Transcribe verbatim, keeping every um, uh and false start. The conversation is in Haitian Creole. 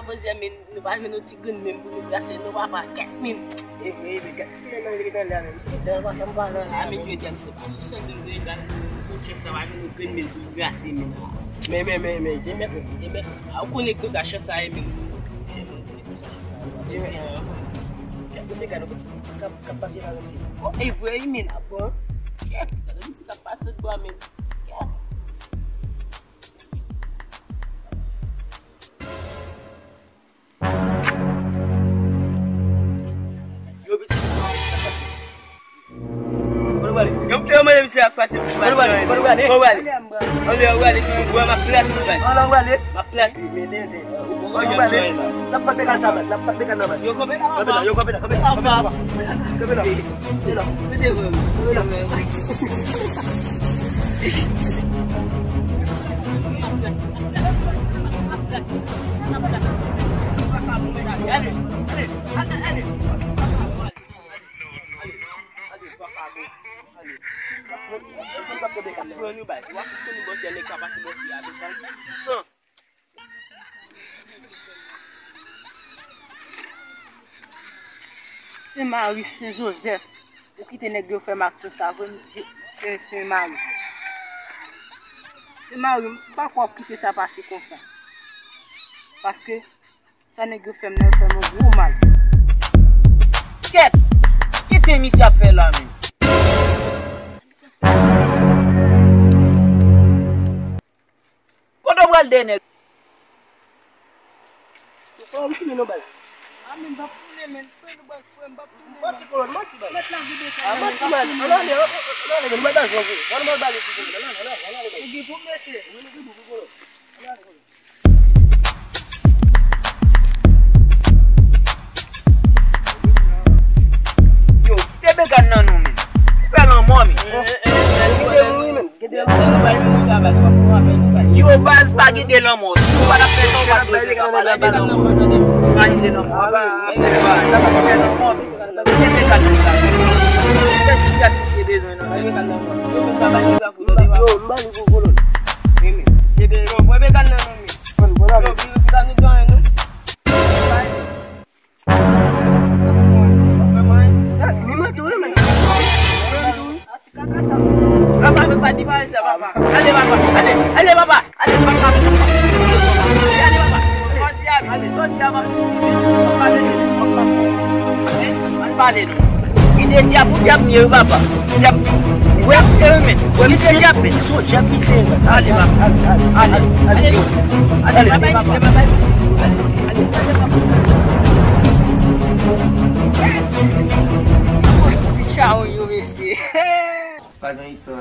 Jodi a, men, nou pa jwenn yon ti grenn menm pou nou brase, non, papa, kèt menm. E vre, e vre, gad, misye nan, li nan lè a menm, misye dan pa janm pale anlè a menm. Jodi a, misye pa sou sèn menm, vre, gad, nou, nou chèf la, pa jwenn yon grenn menm pou nou brase menm. Men, men, men, men, te mèt, men, te mèt. A, ou konnen konsa chèf sa ye, men, chèf, ou konnen konsa chèf sa ye. Kèt, misye gade, yon ti kap, kap pase la, mesye. O, e vre, wi, men, a, bon. Kèt, gade, yon ti kap pase tout bò, men. Kèt. Yo, yo, yo, mande misye ak pase, misye pa di anyen. Kote w prale? Anlè, ou prale, ou prale, ou prale, m ap plat ou, baz. M ap plat ou. Kote w prale? N ap plat bekan sa, baz. N ap plat bekan nan, baz. Yo, kanpe la, kanpe la, yo, kanpe la, kanpe la, kanpe la, kanpe la. Kanpe la. Kanpe la. Kanpe la. Ale, ale, ale, ale. Ale, ale, ale, vagabon, ale. Pran nou, baz. W ap fout nou bòsè, nèg pa pase bòsè avèk baz. Sen Mari, Sen Jozèf, ou kite nèg yo fè m aksyon sa vre, m, je, Sen, Sen Mari. Sen Mari, m pa kwè w ap kite sa pase konsa. Paske sa nèg yo fè m nan, yo fè m yon gwo mal. Kèt! Ki te misye ap fè la menm? Kote w pral dèyè nèg? Ou pa vin tounen non, baz. A, men m p ap tounen, men. Frè nou, baz, frè m p ap tounen. Manti, kolòn, manti, baz. Mèt la gide. A, manti, baz. Ann ale, ann ale, men, nou pral bal jwe, ann ale, ann ale, ann ale, baz. Ou gen pou mesye. Wi, nou gen pou, kolòn. Ann ale, kolòn. Yo, kite bekan nan nou, men. Fè lanmò, men. Gide moun, wi, men. Gide moun. Yo, baz, pa gide lanmò. Si w pa t ap fè sa, w pa t dwe fè sa. Pa gide lanmò. Pa gide lanmò. Pa fè lanmò, men. Kite bekan nan nou la. Kèk si gad misye bezwen nan. Yo, m ba li pou kolòn. Wi, men. Se be, yo, pran bekan nan, non, men. Bon, bon, yo, nou pa nou gen anyen, non. Papa, nou pa di pa sa, papa. Ale, papa. Ale, ale, papa. Ale, papa. Ale, papa. Sòti a, ale, sòti a, papa. Pale, papa. Ann pale, non. Li de dyab ou dyab m ye, wi, papa. Dyab. Wè, e, men. Wè, misye dyab, men. Sou dyab, misye. Ale, papa. Ale, ale, ale. Ale, papa, misye, papa, misye. Ale, ale, papa. Yo, mesye. Pa gen istwa.